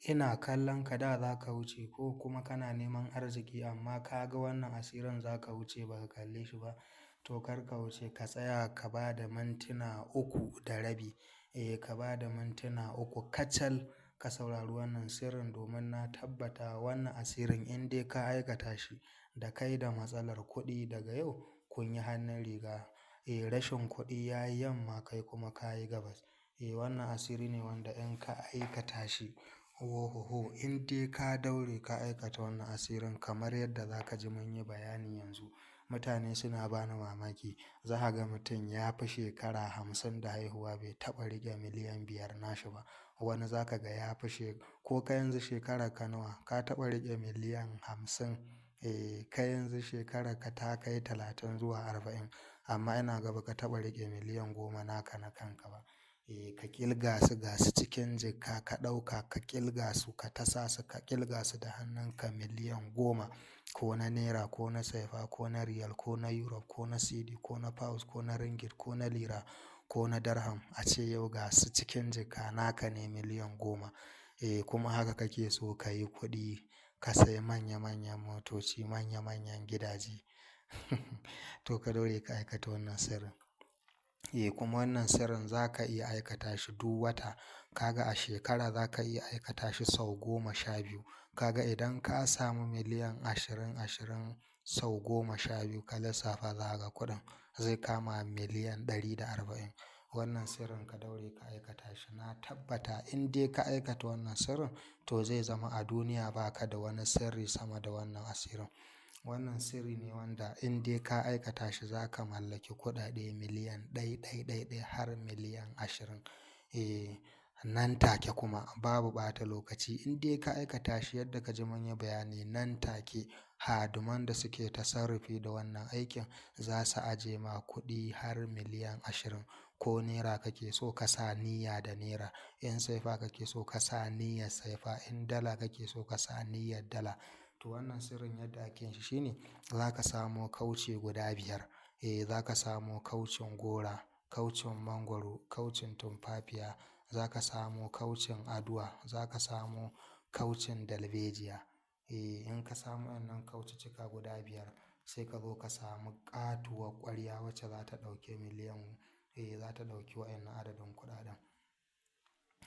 Ina kallon ka da za ka wuce ko kuma kana neman arziki amma ka ga wannan asirin za ka wuce ba ka kalle shi ba, to kar ka wuce, ka tsaya ka ba da mintuna 3.5. Eh, ka ba da mintuna 3 kacal ka saurari wannan sirrin, domin na tabbata wannan asirin in dai ka aikata shi, da kai da matsalar kuɗi daga yau kun yi hannun riga. Eh, rashin kuɗi ya yi yamma, kai kuma ka yi gabas. Eh, wannan asiri ne wanda in ka aikata shi, ohoho, in dai ka daure ka aikata wannan asirin kamar yadda za ka ji mun yi bayani yanzu. Mutane suna bani mamaki. Za ka ga mutum ya fi shekara 50 da haihuwa bai taɓa riƙe miliyan 5 nashi ba. Wani za ka ga ya fi, ko kai yanzu shekarar ka nawa ka taɓa riƙe miliyan 50? Eh, kai yanzu shekarar ka ta kai 30 zuwa 40, amma ina ga ba ka taɓa riƙe miliyan 10 naka na kanka ba. Eh, ka ƙilga su, ga su cikin jaka, ka ɗauka ka ƙilga su, ka tasa su, ka ƙilga su da hannunka, miliyan 10, ko na naira, ko na sefa, ko na riyal, ko na euro, ko na cedi, ko na pounds, ko na ringgit, ko na lira, ko na dirham, a ce yau ga su cikin jaka naka ne, miliyan 10. Eh, kuma haka kake so ka yi kuɗi, ka sayi manya manyan motoci, manya manyan gidaje. To, ka daure ka aikata wannan sirrin. Eh, kuma wannan sirrin za ka iya aikata shi duk wata. Ka ga a shekara za ka iya aikata shi sau 12. Ka ga idan ka samu miliyan 20 20 sau 12, ka lissafa, za ka ga kuɗin zai kama miliyan 140. Wannan sirrin ka daure ka aikata shi. Na tabbata in dai ka aikata wannan sirrin, to zai zama a duniya ba ka da wani sirri sama da wannan asirin. Wannan sirri ne wanda in dai ka aikata shi, za ka mallaki kuɗaɗe miliyan ɗai ɗai ɗai ɗai har miliyan 20. Eh, nan take kuma babu ɓata lokaci. In dai ka aikata shi yadda ka ji mun yi bayani, nan take hadiman da suke tasarrufi da wannan aikin za su aje ma kuɗi har miliyan 20. Ko naira kake so, ka sa niyya da naira. In sefa kake so, ka sa niyyar sefa. In dala kake so, ka sa niyyar dala. To, wannan sirrin yadda ake yin shi shine za ka samo kauci guda biyar. Eh, za ka samo kaucin gora, kaucin mangwaro, kaucin tumfafiya, za ka samo kaucin aduwa, za ka samo kaucin dalbejiya. Eh, in ka samu wannan kaucucika guda biyar, sai ka zo ka samu ƙatuwar ƙwarya wacce za ta ɗauki miliyan, eh, za ta ɗauki wa'yannan adadin kuɗaɗen.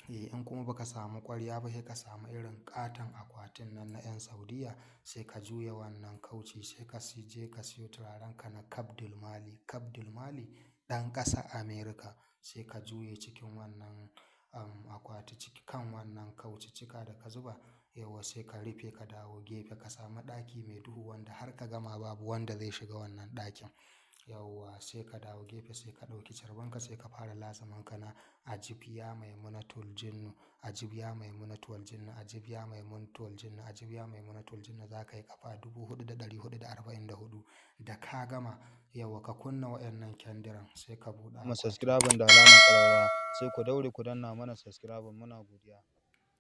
Eh, in kuma ba ka samu ƙwarya ba, sai ka samu irin ƙaton akwatin nan na 'yan Saudiyya, sai ka juya wannan kauci, sai ka je ka siyo turarenka na Kabdul Mali. Kabdul Mali ɗan ƙasar America, sai ka juye cikin wannan, akwati ciki kan wannan kaucucika da ka zuba. Yauwa, sai ka rufe, ka dawo gefe, ka samu ɗaki mai duhu wanda har ka gama babu wanda zai shiga wannan ɗakin. Yauwa, sai ka dawo gefe, sai ka ɗauki carbinka, sai ka fara lazuminka na Ajib ya Maimunatul Jinnu, Ajib ya Maimunatul Jinnu, Ajib ya Maimunatul Jinnu, Ajib ya Maimunatul Jinnu. Za ka yi ƙafa 4444. Da ka gama, yauwa, ka kunna waɗannan kyandiran, sai ka buɗe Kuma akwati. Subscribe da alamar ƙararrawa, sai ku daure ku danna mana subscribe. Muna godiya.